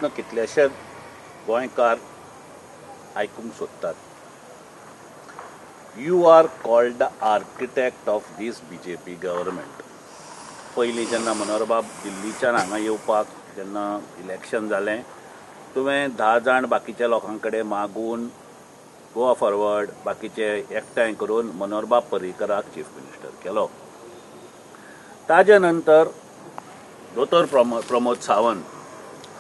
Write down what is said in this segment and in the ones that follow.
प्रस्न कितलेशे गोंयकार आयकूंक सोदतात. You are called the architect of this BJP government. पयलीं जेन्ना मनोहरबाब दिल्लीच्यान हांगा येवपाक जेन्ना इलेक्शन जालें, तुवें 10 जाण बाकीच्या लोकां कडेन मागून गोवा फॉरवर्ड बाकीचे एकठांय करून मनोहरबाब पर्रीकराक चीफ मिनिस्टर केलो. ताजे नंतर दोतोर प्रमोद सावंत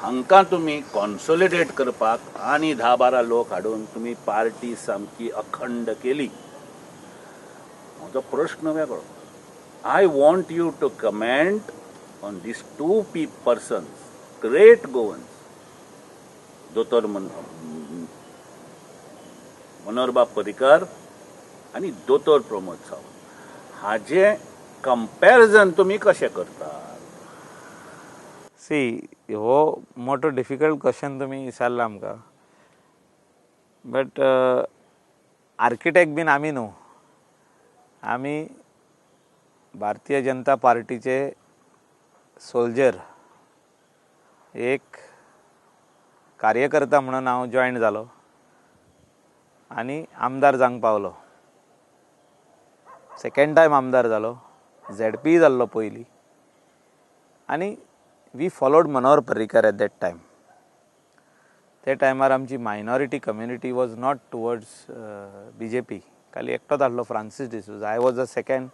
हांकां तुमी कॉन्सोलिडेट करपाक आनी 10-12 लोक हाडून तुमी पार्टी सामकी अखंड केली. म्हजो प्रश्न वेगळो. I want you to comment on these two persons, great Goans, दोतोर मनोहरबाब पर्रीकर आनी दोतोर प्रमोद सावंत, हाजें कंपॅरिजन तुमी कशें करतात? सी, हो मोठो डिफिकल्ट क्वेश्चन तुमी विचारला आमकां, बट आर्किटेक्ट बीन आमी न्हू. आमी भारतीय जनता पार्टीचे सोल्जर, एक कार्यकर्ता म्हणून हांव जॉयन जालो आनी आमदार जावंक पावलो. सेकेंड टायम आमदार जालो, झेड पी जाल्लो पयलीं. आनी we followed Manohar Parrikar at that time. त्या टायमार आमची minority community was not towards BJP. खाली एकटोच आहलो Francis D'Souza. I was the second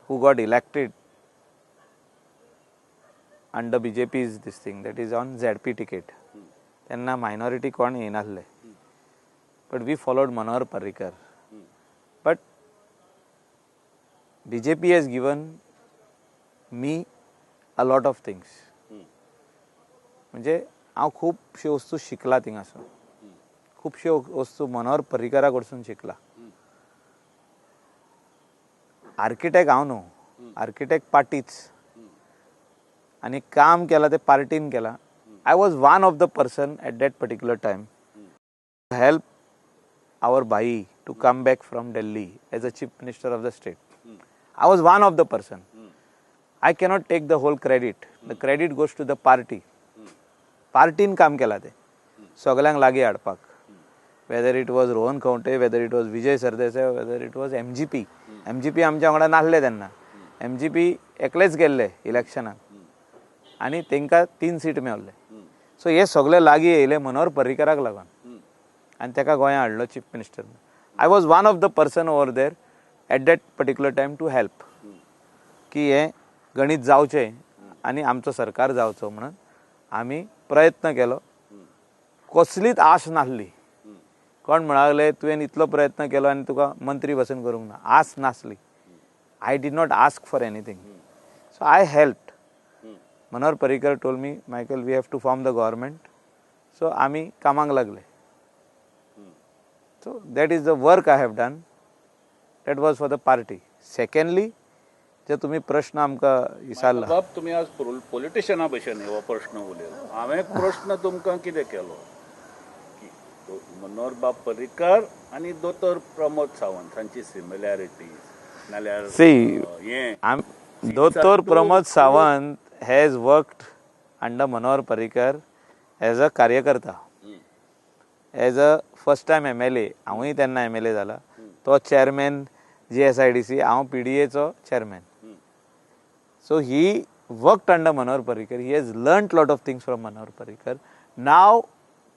who got elected under BJP's this thing, that is on ZP ticket. तेन्ना minority कोण येयनासले, but we followed Manohar Parrikar. But BJP has given me a lot of things. म्हणजे हांव खुबश्यो वस्तू शिकला थिंगासून, खुबश्यो वस्तू मनोहर पर्रीकरा कडसून शिकला. आर्किटेक्ट हांव न्हू, आर्किटेक्ट पार्टीच, आनी काम केलां तें पार्टीन केलां. I was one of the person at that particular time help our bhai to come back from Delhi as a chief minister of the state. I was one of the person. I cannot take the whole credit. The credit goes to the party. पार्टीन काम केलां तें सगल्यांक लागीं हाडपाक. Whether it was Rohan Khaunte, whether it was Vijay Sardesai, whether it was MGP. MGP आमच्या वांगडा नासले तेन्ना. MGP एकलेच गेल्ले इलेक्शनाक आनी तांकां 3 सीट मेवल्ले. सो हे सगळे लागीं येयले मनोहर पर्रीकराक लागून आनी ताका गोंया हाडलो chief minister. I was one of the person over there at that particular time to help की हें गणीत जावचें आनी आमचो सरकार जावचो म्हणून आमी प्रयत्न केलो. कसलीच आश नासली. कोण म्हणा लागले तुवें इतलो प्रयत्न केलो आनी तुका मंत्री पसून करूंक ना, आस नासली. I did not ask for anything. So I helped. Manohar Parrikar told me, Michael, we have to form the government. So आमी कामाक लागले. So that is the work I have done. That was for the party. Secondly, जे तुमी प्रश्न आमकां विचारला, बाब, तुमी आज पॉलिटिशियना भशेन हो प्रश्न उलयलो. हांवें प्रश्न तुमकां कितें केलो की मनोहरबाब पर्रीकर आनी दोतोर प्रमोद सावंत हांची सिमिलॅरिटी नाल्यार See, हें दोतोर Pramod Sawant has worked under Manohar Parrikar as a कार्यकर्ता, as a first time MLA. हांवूय तेन्ना MLA जाला. तो चेअरमॅन GSIDC, हांव PDAचो chairman. So he worked under Manohar Parrikar. He has learnt lot of things from Manohar Parrikar. Now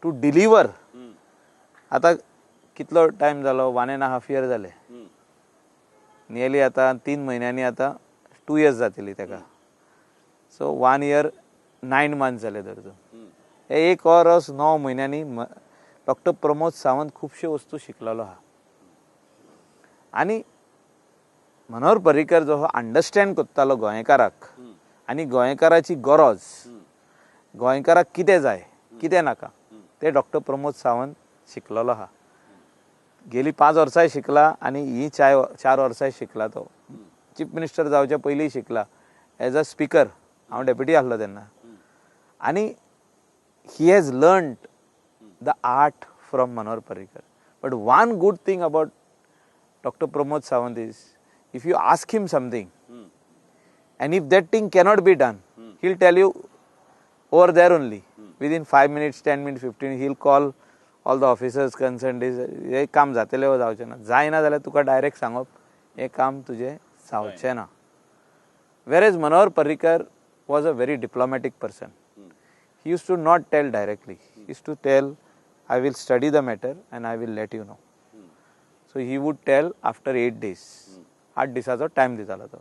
to deliver, आतां कितलो time जालो, 1.5 year जाले नियरली. आतां 3 म्हयन्यांनी आतां 2 इयर्स जातली ताका. सो 1 year 9 months जाले धर तूं. हे 1 वर्स 9 म्हयन्यांनी डॉक्टर प्रमोद सावंत खुबश्यो वस्तू शिकलेलो आहा. आनी मनोहर पर्रीकर जो अंडरस्टँड करतालो गोंयकाराक आनी गोंयकाराची गरज, गोंयकाराक कितें जाय कितें नाका, ते डॉक्टर प्रमोद सावंत शिकलेलो आहा. गेली 5 वर्सांय शिकला आनी ही 4 वर्सांय शिकला. तो चीफ मिनिस्टर जावच्या पयलीं शिकला एज अ स्पिकर. हांव डेप्युटी आसलो तेन्ना. आनी he has learned the art from Manohar Parrikar. But one good thing about Doctor Pramod Sawant is, if you ask him something and if that thing cannot be done, he will tell you over there only Within 5 minutes, 10 minutes, 15, he will call all the officers concern. Is हें काम जातलें वो जावचें ना. जायना जाल्यार तुका direct सांगप हें काम तुजें जावचें ना. Whereas Manohar Parrikar was a very diplomatic person. He used to not tell directly. He used to tell, I will study the matter and I will let you know. So he would tell after 8 days. 8 दिसाचो time दितालो तो.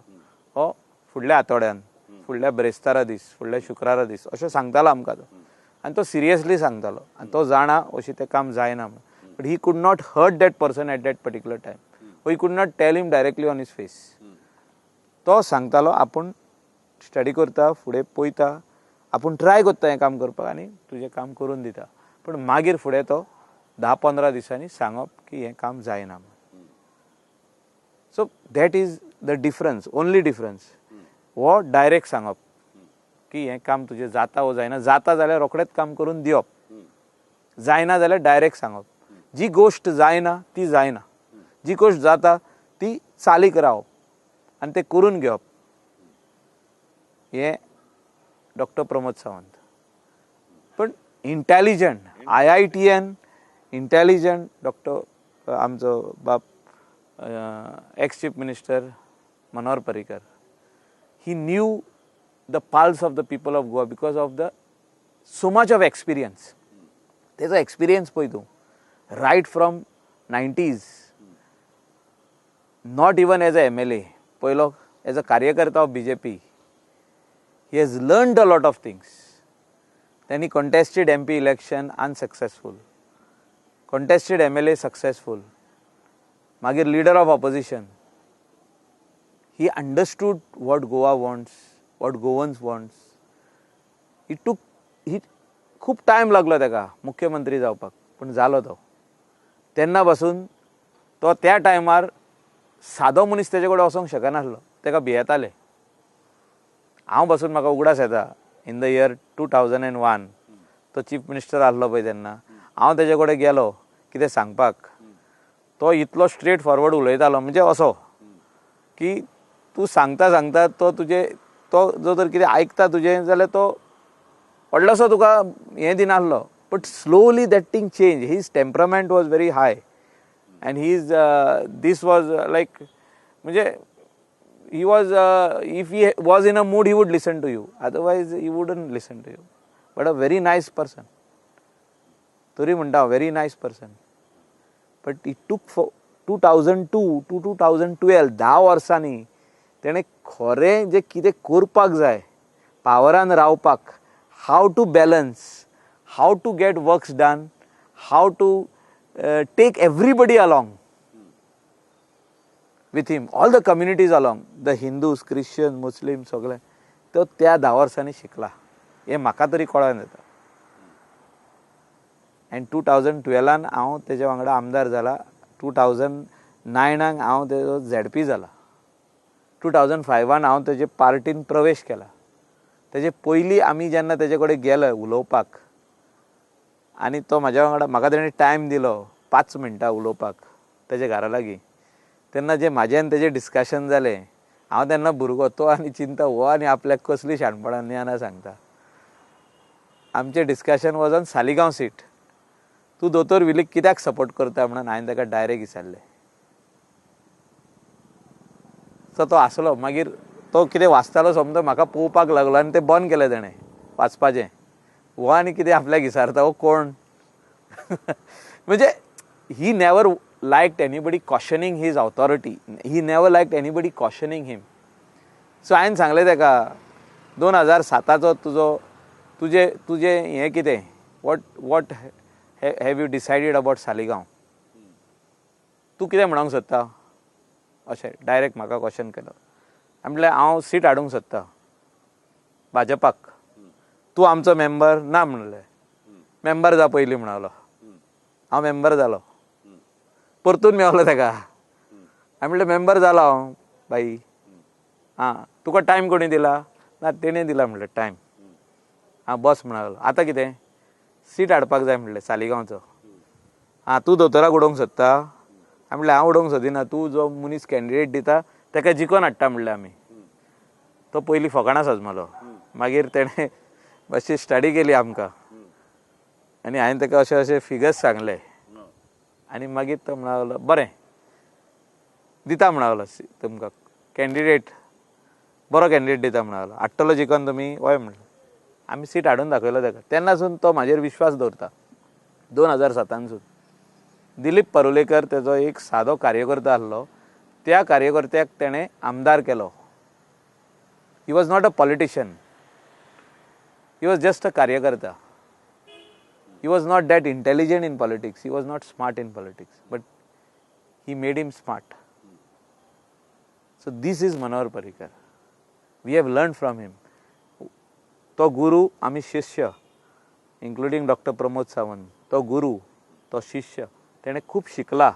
हो फुडल्या आठवड्यान, फुडल्या ब्रेस्तारा दीस, फुडल्या शुक्रारा दीस अशें सांगतालो आमकां तो. आनी तो सिरियसली सांगतालो आनी तो जाणा अशें तें काम जायना म्हणून. But he could not hurt that person at that particular time. He could not tell him directly on his face. तो सांगतालो आपूण स्टडी करता, फुडें पळयता, आपूण ट्राय करता हें काम करपाक आनी तुजें काम करून दिता. पूण मागीर फुडें तो 10-15 दिसांनी सांगप की हें काम जायना म्हणून. So that is the difference, only difference. हो डायरेक्ट सांगप की हें काम तुजें जाता वो जायना. जाता जाल्यार रोखडेंच काम करून दिवप, जायना जाल्यार डायरेक्ट सांगप. जी गोश्ट जायना ती जायना, जी गोश्ट जाता ती चालीक रावप आनी तें करून घेवप. हें डॉक्टर प्रमोद सावंत. पण intelligent, IITian intelligent doctor आमचो बाप ex chief minister Manohar Parrikar. He knew the pulse of the people of Goa because of the so much of experience. तेजो एक्सपिरियन्स पळय तूं, right from 90s, not even as a MLA, पयलो as a कार्यकर्ता of BJP, he has learned a lot of things. Then he contested MP election unsuccessful, contested MLA successful, मागीर leader of opposition. He understood what Goa wants, what Goans wants. He took, he खूब time लागलो ताका मुख्यमंत्री जावपाक, पूण जालो तो. तेन्ना पासून तो त्या टायमार सादो मनीस तेजे कडेन वचोंक शकनासलो, ताका भियेताले. हांव पासून म्हाका उगडास येता, इन the year 2001 तो चीफ मिनिस्टर आसलो पळय तेन्ना हांव तेजे कडेन गेलो कितें सांगपाक. तो इतलो स्ट्रेट फॉरवर्ड उलयतालो, म्हणजे असो की तूं सांगता सांगता तो तुजे, तो जो तर कितें आयकता तुजें जाल्यार तो व्हडलोसो तुका हें दिनासलो. But slowly that thing change. His temperament was very high and his this was like, म्हणजे he was, if he was in a mood he would listen to you, otherwise he wouldn't listen to you. But a very nice person, तरी म्हणटा very nice person. But it took for 2002 to 2012, 10 वर्सांनी तेणें खरें जें कितें करपाक जाय पावरान रावपाक, how to balance, how to get works done, how to take everybody along with him, all the communities along, the Hindus, Christian, Muslim, सगळे तो त्या 10 वर्सांनी शिकला. हें म्हाका तरी कळोन येता. आनी 2012 हांव तेज्या वांगडा आमदार जाला. 2009 हांव तेजो ZP जाला. 2005 हांव तेजे पार्टीन प्रवेश केला. तेजे पयलीं आमी जेन्ना तेजे कडेन गेले उलोवपाक आनी तो म्हाज्या वांगडा, म्हाका तेणें टायम दिलो 5 मिनटां उलोवपाक तेज्या घरा लागीं, तेन्ना जें म्हाजें आनी तेजें डिस्कशन जालें, हांव तेन्ना भुरगो, तो आनी चिंता हो आनी आपल्याक कसली शाणपणां ज्ञानां सांगता. आमचें discussion was on Saligao seat. तूं दोतोर विलीक कित्याक सपोर्ट करता म्हणून हांवें ताका डायरेक्ट विचारलें. सो तो आसलो, मागीर तो कितें वाचतालो समजो म्हाका पळोवपाक लागलो आनी तें बंद केलें तेणें वाचपाचें. हो आनी कितें आपल्याक विचारता हो कोण. म्हणजे he never liked anybody questioning his authority. He never liked anybody questioning him. So हांवें सांगलें ताका, 2007 तुजो तुजें तुजें हें कितें, what what have you decided about Saligao, तूं कितें म्हणूंक सोदता अशें डायरेक्ट म्हाका क्वेश्चन केलो. म्हटल्यार हांव सीट हाडूंक सोदता भाजपाक, तूं आमचो मेंबर ना म्हणलें. मेंबर जा पयलीं म्हणालो. हांव मेंबर जालो, परतून मेवलो ताका. हांवें म्हणलें मेंबर जालो हांव बाई. आं तुका टायम कोणी दिला? ना तेणें दिला म्हणलें टायम. आं बस म्हणालो. आतां कितें सीट हाडपाक जाय म्हणलें सालिगांवचो. आं तूं दोतोराक उडोवंक सोदता? हांवें म्हणलें हांव उडोवंक सोदिना, तूं जो मनीस कॅन्डिडेट दिता ताका जिखोवन हाडटा म्हणलें आमी. तो पयलीं फकाणां सजमलो, मागीर तेणें मातशी स्टडी केली आमकां. आनी हांवें ताका अशें अशें फिगर्स सांगले आनी मागीर तो म्हणा लागलो बरें दिता म्हणा लागलो तुमकां कॅन्डिडेट, बरो कॅन्डिडेट दिता म्हणा लागलो, हाडटलो जिखोन तुमी, हय म्हणलें. आमी सीट हाडून दाखयलो ताका. तेन्नासून तो म्हाजेर विश्वास दवरता. 2007सून दिलीप परुलेकर तेजो एक सादो कार्यकर्ता आसलो, त्या कार्यकर्त्याक तेणें आमदार केलो. He was not a politician, he was just a कार्यकर्ता. He was not that intelligent in politics, he was not smart in politics, but he made him smart. So this is Manohar Parrikar. We have learn from him. तो गुरू, आमी शिष्य, including doctor Pramod Sawant. तो गुरू, तो शिष्य, तेणें खूब शिकला,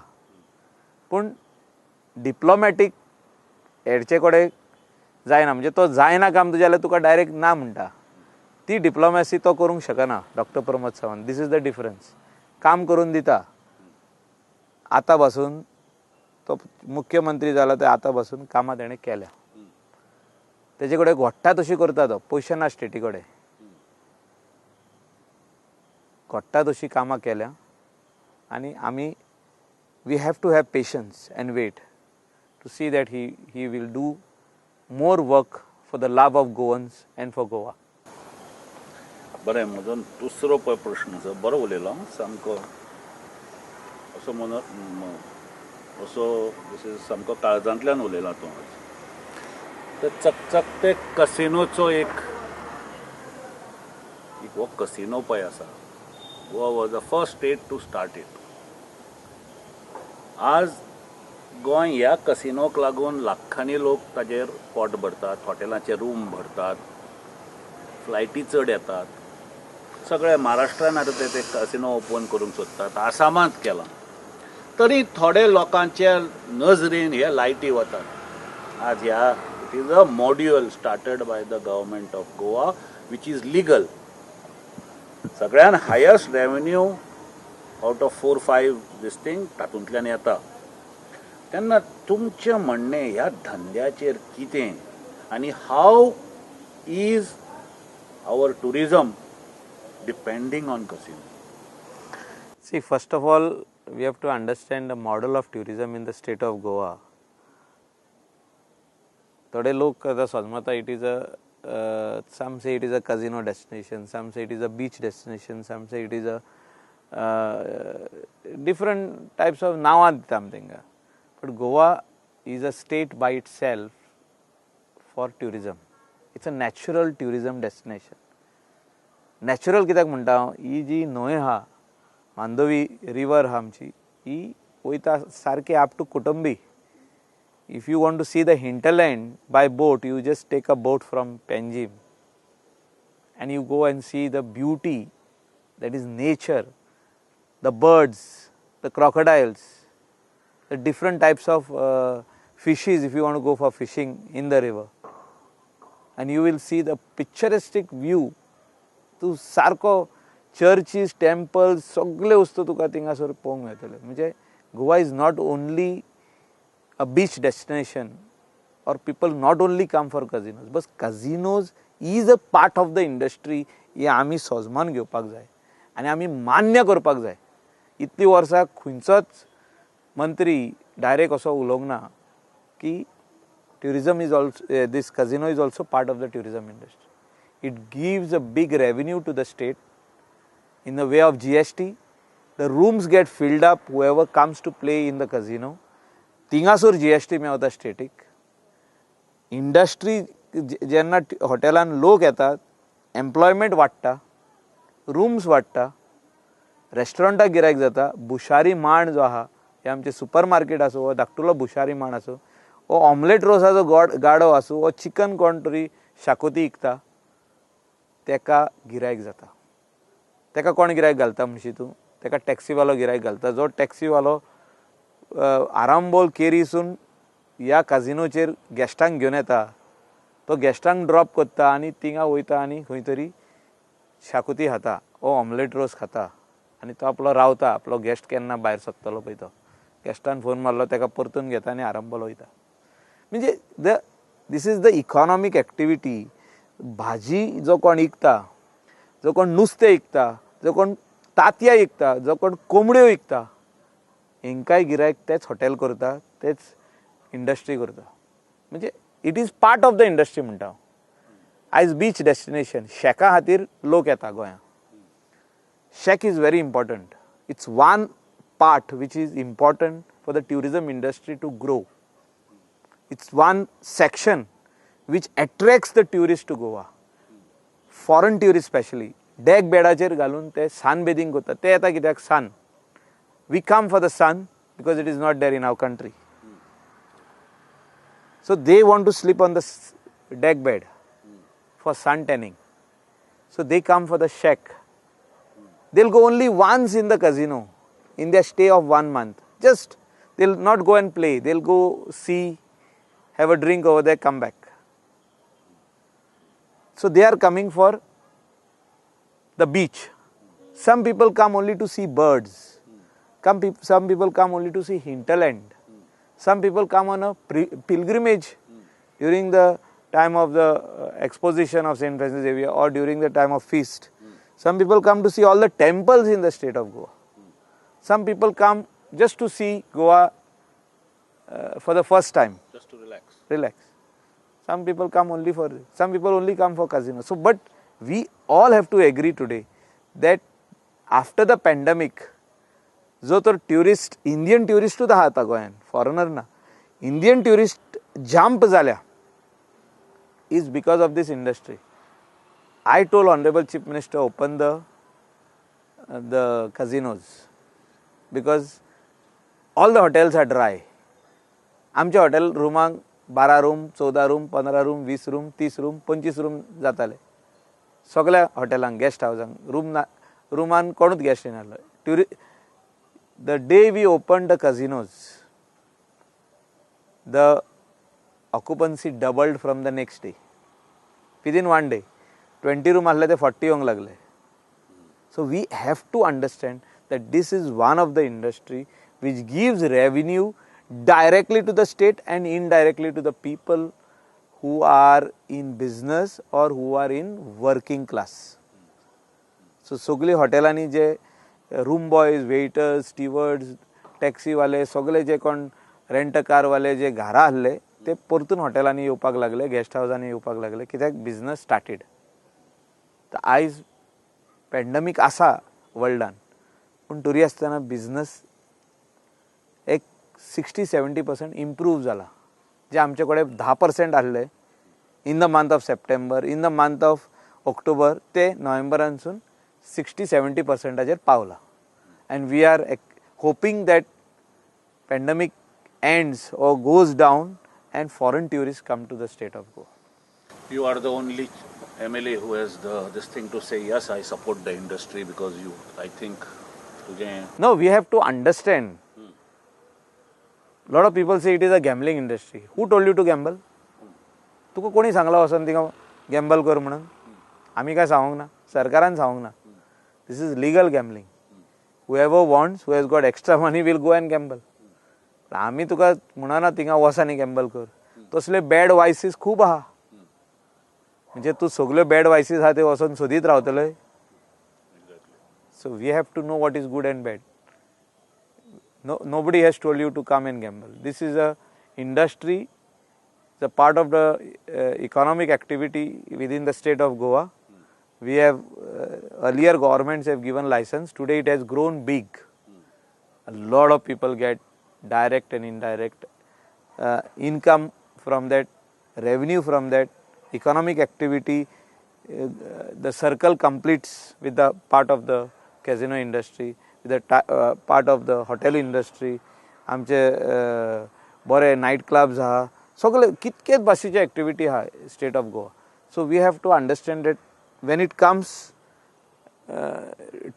पूण डिप्लोमॅटीक हेडचे कडेन जायना, म्हणजे तो जायना काम तुजें जाल्यार तुका डायरेक्ट ना म्हणटा. ती डिप्लोमॅसी तो करूंक शकना doctor Pramod Sawant. This is the difference. काम करून दिता. आतां पासून तो मुख्यमंत्री जाला ते आतां पासून कामां तेणें केल्या. तेजे कडेन घोडटा तशी करता तो, पयशे ना स्टेटी कडेन, घोडटा तशी कामां केल्या. आनी आमी we have to have patience and wait to see that he will do more work for the love of Goans and for Goa. बरें, म्हजो दुसरो पळय प्रश्न आसा. बरो उलयलो सामको, असो मन असो सामको काळजांतल्यान उलयला तूं आज. तर चकचकते कसिनोचो एक हो कसिनो पळय आसा, Goa was the first state to start it. आज गोंय ह्या कसिनोक लागून लाखांनी लोक ताजेर पोट भरतात, हॉटेलाचे रूम भरतात, फ्लायटी चड येतात. सगळे महाराष्ट्रान आतां ते कसिनो ओपन करूंक सोदतात, आसामांत केलां. तरी थोडे लोकांच्या नजरेन हे लायटी वतात. आज ह्या it is a module started by the government of Goa which is legal. सगळ्यान highest revenue out of 4-5 this thing तातूंतल्यान येता. तेन्ना तुमचें म्हणणें ह्या धंद्याचेर कितें आनी how is our tourism depending on casino? See, first of all, we have to understand the model of tourism in the state of Goa. थोडे लोक आतां सोजमता it is a, some say it is a casino destination, some say it is a beach destination, some say it is a different types of नांवां दिता आमी तांकां. But Goa is a state by itself for tourism. It's a natural tourism destination. Natural कित्याक म्हणटा हांव, ही जी न्हंय आहा, मांडवी रिवर आहा आमची, ही वयता सारकी up to Kutumbi. If you want to see the hinterland by boat, you just take a boat from Panjim and you go and see the beauty that is nature, the birds, the crocodiles, the different types of fishes if you want to go for fishing in the river. And you will see the picturesque view. तूं सारको चर्चीस, temples सगळे वस्तू तुका थिंगासर पळोवंक मेळटले. म्हणजे Goa is not only a beach destination or people not only come for casinos, but casinos is a part of the industry. हे आमी सोजमान घेवपाक जाय आनी आमी मान्य करपाक जाय. इतलीं वर्सां खंयचोच मंत्री डायरेक्ट असो उलोवंक ना की tourism is also, this casino is also part of the tourism industry. It gives a big revenue to the state in the way of GST. The rooms get filled up, whoever comes to play in the casino. थिंगासर GST मेवता static. Industry जेन्ना हॉटेलान लोक येतात, employment वाडटा, rooms वाडटा, रेस्टॉरंटाक गिरायक जाता. बुशारी मांड जो आहा, हे आमचे सुपर मार्केट आसूं वो धाकटुलो बुशारी मांड आसूं, वो ऑमलेट रोसाचो गाडो आसूं, वो चिकन कोण तरी शाकोती विकता, तेका गिरायक जाता. तेका कोण गिरायक घालता म्हणशी तूं? तेका टॅक्सीवालो गिरायक घालता. जो टॅक्सीवालो आरांबोल केरीसून ह्या काजिनोचेर गेस्टांक घेवन येता, तो गेस्टांक ड्रॉप करता आनी थिंगा वयता आनी खंय तरी शाकुती खाता वो ऑमलेट रोस खाता आनी तो आपलो रावता. आपलो गेस्ट केन्ना भायर सरतलो पळय, तो गेस्टान फोन मारलो तेका परतून घेता आनी आरांबोल वयता. म्हणजे the this is the economic activity. भाजी जो कोण विकता, जो कोण नुस्तें विकता, जो कोण तांतयां विकता, जो कोण कोंबड्यो विकता, हेंकाय गिरायक तेच हॉटेल करता, तेच इंडस्ट्री करता. म्हणजे it is part of the industry म्हणटा हांव. आयज बीच डेस्टिनेशन शॅका खातीर लोक येता गोंयांत. Shack is very important. It's one part which is important for the tourism industry to grow. It's one section which attracts the tourist to Goa, foreign tourist specially. Deck बेडाचेर घालून ते सन bathing करतात. ते येता कित्याक? Sun. We come for the sun because it is not there in our country. So they want to sleep on the deck bed for sun tanning. So they come for the shack. They'll go only once in the casino in their stay of 1 month. Just they'll not go and play. They'll go see, have a drink over there, come back. So they are coming for the beach. Some people come only to see birds. Some people come only to see hinterland. Some people come on a pilgrimage during the time of the exposition of St. Francis Xavier or during the time of feast. Some people come to see all the temples in the state of Goa. Some people come just to see Goa for the first time. Just to relax. Relax. Some people come only for, some people only come for casino. So, but we all have to agree today that after the pandemic, जो तर tourist, Indian ट्युरिस्टूच आहा आतां गोंयान, foreigner ना, Indian tourist jump जाल्या is because of this industry. I told honourable chief minister open the casinos because all the hotels are dry. आमच्या hotel रुमांक 12 room, 14 room, 15 room, 20 room, 30 room, 25 room जाताले. सगळ्या हॉटेलांक, गेस्ट हावजांक room ना, रुमान कोणूच गेस्ट येनासलो. The day we opened the casinos, the occupancy doubled from the next day. Within 1 day, 20 room आसले ते 40 येवंक लागले. So we have to understand that this is one of the industry which gives revenue directly to the state and indirectly to the people who are in business or who are in working class. So सगळी हॉटेलांनी जे room boys, waiters, स्टिवर्ड्स, टॅक्सीवाले, सगळे जे कोण rent कारवाले जे घरा आहले ते परतून हॉटेलांनी येवपाक लागले, गेस्ट हावजांनी येवपाक लागले, कित्याक बिजनस स्टार्टेड. तर आयज पॅन्डमीक आसा वर्ल्डान, पूण तरी आसतना बिजनस एक 60-70% इम्प्रूव जाला. जे आमचे कडेन 10% आहले in the month of September, in the month of October, ते नोव्हेंबरानसून 60-70% पावला. And we are hoping that pandemic ends or goes down and foreign tourists come to the state of Goa. You are the only MLA who has this thing to say, yes, I support the industry, because you, I think, today. No, we have to understand. Lot of people say it is a gambling industry. Who told you to gamble? तुका कोणी सांगला वचोन थिंगा gamble कर म्हणून? आमी काय सांगूंक ना, सरकारान सांगूंक ना. This is legal gambling. Whoever wants, who has got extra money will go and gamble. आमी तुका म्हणना थिंगा वच आनी गॅम्बल कर. तसले बॅड वायसीस खूब आहा. म्हणजे तूं सगल्यो बॅड वायसीस आहा ते वचोन सोदीत रावतले. So we have to know what is good and bad. No, nobody has told you to come and gamble. This is a industry, it's a part of the economic activity within the state of Goa. We have earlier governments have given license. Today it has grown big. A lot of people get direct and indirect income from that, revenue from that economic activity. The circle completes with the part of the casino industry, with the part of the hotel industry. आमचे बरे night clubs आहा, सगळे कितकेच भाशेची activity आहा state of Goa. So we have to understand that when it comes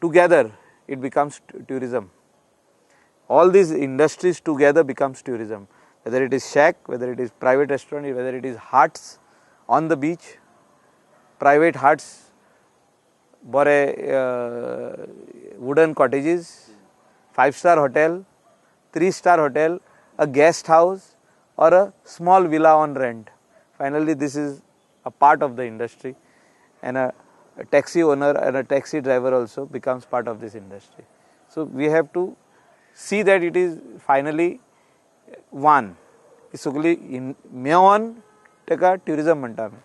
together, it becomes tourism. All these industries together becomes tourism. Whether it is shack, whether it is private restaurant, whether it is huts on the beach, private huts, बरे wooden cottages, 5-star hotel, 3-star hotel, a guest house or a small villa on rent. Finally, this is a part of the industry and a taxi owner and a taxi driver also becomes part of this industry. So we have to see that it is finally one. सगळी maven ताका tourism म्हणटा आमी.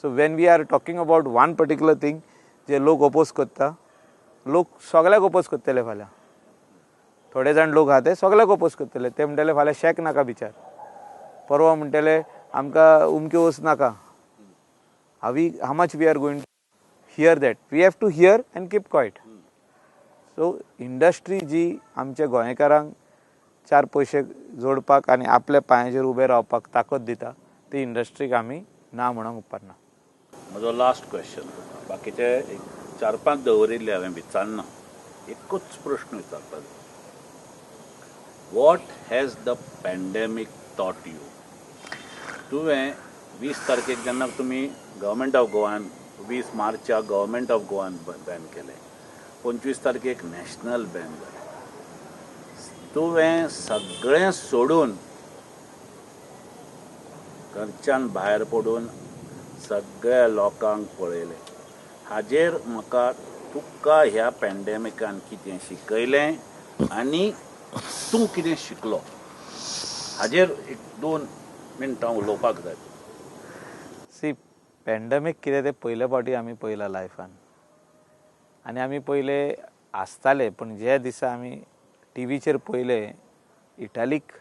So when we are talking about one particular thing जे लोक oppose करता, लोक सगळ्याक oppose करतले फाल्यां. थोडे जाण लोक आहा ते सगळ्याक ओपोज करतले. ते म्हणटले फाल्यां शॅक नाका बिचार, परवा म्हणटले आमकां उमक्यो वस्त नाका. How much we are going to hear that? We have to hear and keep quiet. So industry जी आमच्या गोंयकारांक चार पयशे जोडपाक आनी आपल्या पांयाचेर उबे रावपाक ताकद दिता, ती इंडस्ट्रीक आमी ना म्हणूंक उपकारना. म्हजो लास्ट क्वेश्चन तुका, बाकीचे एक 4-5 दवरिल्ले हांवें विचारना, एकूच प्रश्न विचारपाक जाय. What has the pandemic taught you? तुवें 20 तारखेक जेन्ना तुमी गव्हर्मेंट ऑफ गोवान 20 मार्चाक गव्हर्मेंट ऑफ गोवान बॅन केलें, 25 तारखेक नॅशनल बॅन जालें, तुवें सगळें सोडून घरच्यान भायर पडून सगळ्या लोकांक पळयलें. हाजेर म्हाका तुका ह्या पॅन्डेमिकान कितें शिकयलें आनी तूं कितें शिकलो हाजेर एक 2 मिनटां उलोवपाक जाय. सी, पॅन्डेमीक कितें तें पयले फावटी आमी पळयलां लायफान, आनी आमी पयले आसताले, पूण ज्या दिसा आमी टिवीचेर पळयले इटालीक,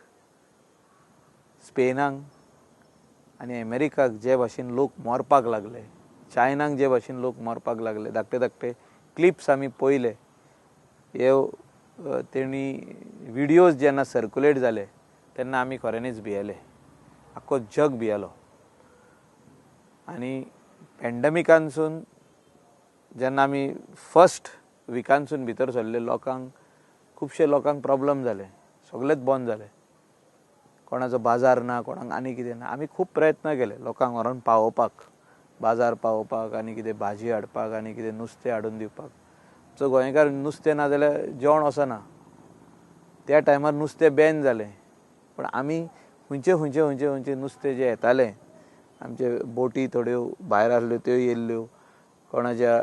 स्पेनाक आनी अमेरिकाक जे भाशेन लोक मरपाक लागले, चायनाक जे भाशेन लोक मरपाक लागले, धाकटे धाकटे क्लिप्स आमी पळयले, हे तेणी विडियोज जेन्ना सर्कुलेट जाले तेन्ना आमी खऱ्यांनीच भियेले, आख्खो जग भियेलो. आनी पॅन्डेमिकानसून जेन्ना आमी फर्स्ट विकानसून भितर सरले, लोकांक खुबशे लोकांक प्रॉब्लम जाले, सगळेच बंद जाले, कोणाचो बाजार ना, कोणाक आनी कितें ना. आमी खूब प्रयत्न केले लोकांक व्हरोन पावोवपाक, बाजार पावोवपाक आनी कितें भाजी हाडपाक आनी कितें नुस्तें हाडून दिवपाक. सो गोंयकार नुस्तें ना जाल्यार जेवण वचना, त्या टायमार नुस्तें बॅन जालें, पूण आमी खंयचे खंयचे खंयचे खंयचे नुस्तें जें येतालें, आमचे बोटी थोड्यो भायर आसल्यो त्यो येयल्ल्यो, कोणाच्या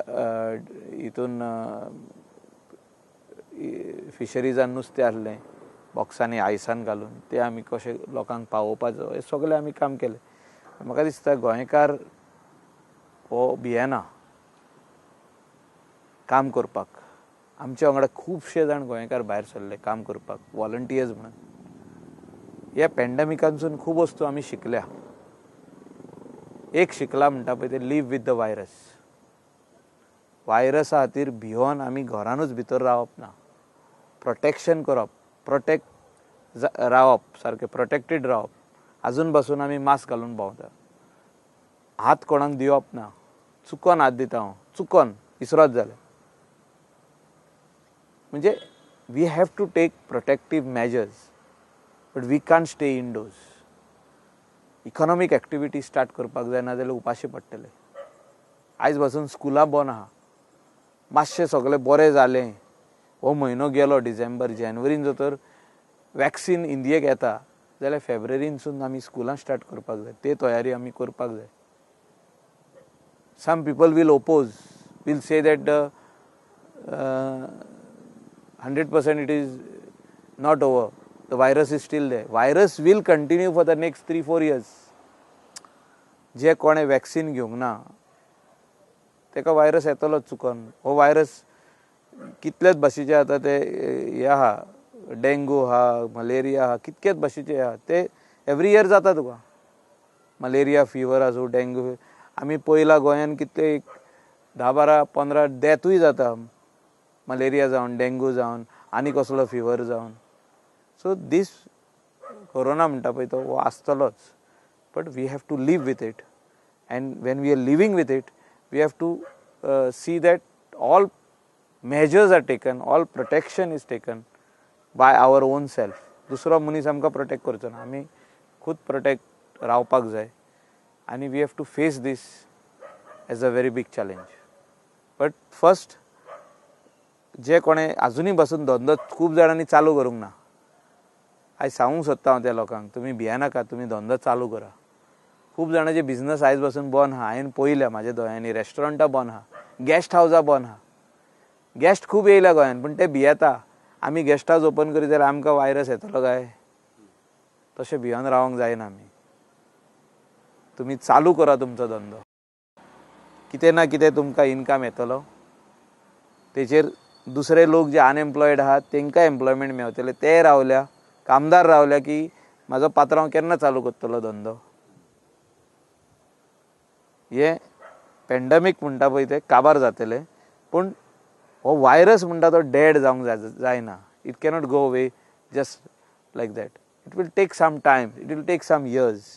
हितून फिशरीजान नुस्तें आसलें बॉक्सांनी आयसान घालून, ते आमी कशें लोकांक पावोवपाचो हें सगळें आमी काम केलें. म्हाका दिसता गोंयकार हो भियेना काम करपाक. आमच्या वांगडा खुबशे जाण गोंयकार भायर सरले काम करपाक, वॉलंटियर्स म्हणून. ह्या पॅन्डेमिकानसून खूब वस्तू आमी शिकल्या. एक शिकला म्हणटा पळय तें लीव विथ the virus. व्हायरसा खातीर भियोन आमी घरानूच भितर रावप ना, प्रोटेक्शन करप, प्रोटेक्ट रावप, सारकें प्रोटेक्टेड रावप. आजून पासून आमी मास्क घालून भोंवता, हात कोणाक दिवप ना, चुकोन हात दिता हांव, चुकोन इसरोत जालें. म्हणजे we have to take protective measures, but we can't stay indoors. Economic activity start करपाक जाय, ना जाल्यार उपाशी पडटले. आयज पासून स्कुलां बंद आहा, मातशें सगळें बरें जालें, हो म्हयनो गेलो डिसेंबर, जानेवारीन जर तर वॅक्सीन इंडियेक येता जाल्यार फेब्रुवारीनसून आमी स्कुलां स्टार्ट करपाक जाय, ते तयारी आमी करपाक जाय. Some people will oppose, will say that 100% it is not over, the virus is still there. Virus will continue for the next 3-4 years. जे कोणें वॅक्सीन घेवंक ना तेका व्हायरस येतलोच चुकोन. हो व्हायरस कितलेच भाशेचे आतां ते हे आहा, डेंगू आहा, मलेरिया आहा, कितकेच भाशेचे आहा, ते एवरी इयर जाता तुका. मलेरिया फिवर आसूं, डेंगू, आमी पळयला गोंयान कितले 10, 12, 15 डेथूय जाता मलेरिया जावन, डेंगू जावन, आनी कसलो फिवर जावन. सो दीस कोरोना म्हणटा पळय तो हो आसतलोच, but we have to live with it, and when we are living with it we have to see that all measures are taken, all protection is taken by our own self. दुसरो मनीस आमकां protect करचो ना, आमी खूद protect रावपाक जाय, आनी we have to face this as a very big challenge. But first जे कोणें आजुनूय बसून धंदो खूब जाणांनी चालू करूंक ना, आयज सांगूंक सोदता हांव त्या लोकांक, तुमी भियेनाका, तुमी धंदो चालू करा. खूब जाणांचे बिझनस आयज पासून बंद आहा. हांवें पळयल्या म्हाज्या दोळ्यांनी, रेस्टॉरंटां बंद आहा, गॅस्ट हावजां बंद आहा. गॅस्ट खूब येयल्या गोंयान, पूण ते भियेता, आमी गेस्ट हावज ओपन करीत जाल्यार आमकां वायरस येतलो काय. तशें भियोन रावंक जायना आमी. तुमी चालू करा तुमचो धंदो, कितें ना कितें तुमकां इनकम येतलो. तेचेर दुसरे लोक जे अनएम्प्लॉयड आहात तांकां एम्प्लॉयमेंट मेवतले. ते रावल्या, कामदार रावल्या की म्हाजो पात्रांव केन्ना चालू करतलो धंदो. हे पेंडमीक म्हणटा पळय ते काबार जातले, पूण हो वायरस म्हणटा तो डेड जावंक जायना. It cannot go away just like that. It will take some time, it will take some years.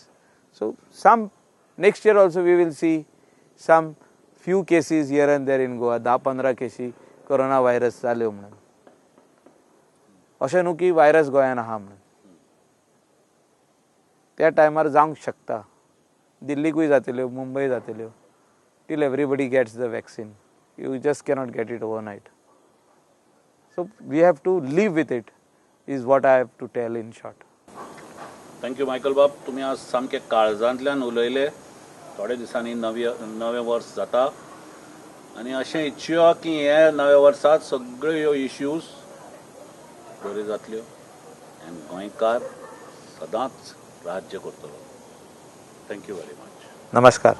So some next year also we will see some few cases here and there in Goa. 10-15 केसी corona virus जाल्यो म्हणून, अशें न्हू की virus गोंयान आहा म्हणून. त्या टायमार जावंक शकता, दिल्लीकूय जातल्यो, मुंबय जातल्यो. Till everybody gets the vaccine, you just cannot get it overnight. So we have to live with it is what I have to tell in short. Thank you Michael बाब, तुमी आज सामके काळजांतल्यान उलयले. थोड्या दिसांनी नवी नवें वर्स जाता आनी अशें इच्छुया की हे नव्या वर्सात सगळ्यो ह्यो इश्यूज बऱ्यो जातल्यो आनी गोंयकार सदांच राज्य करतलो. Thank you very much. नमस्कार.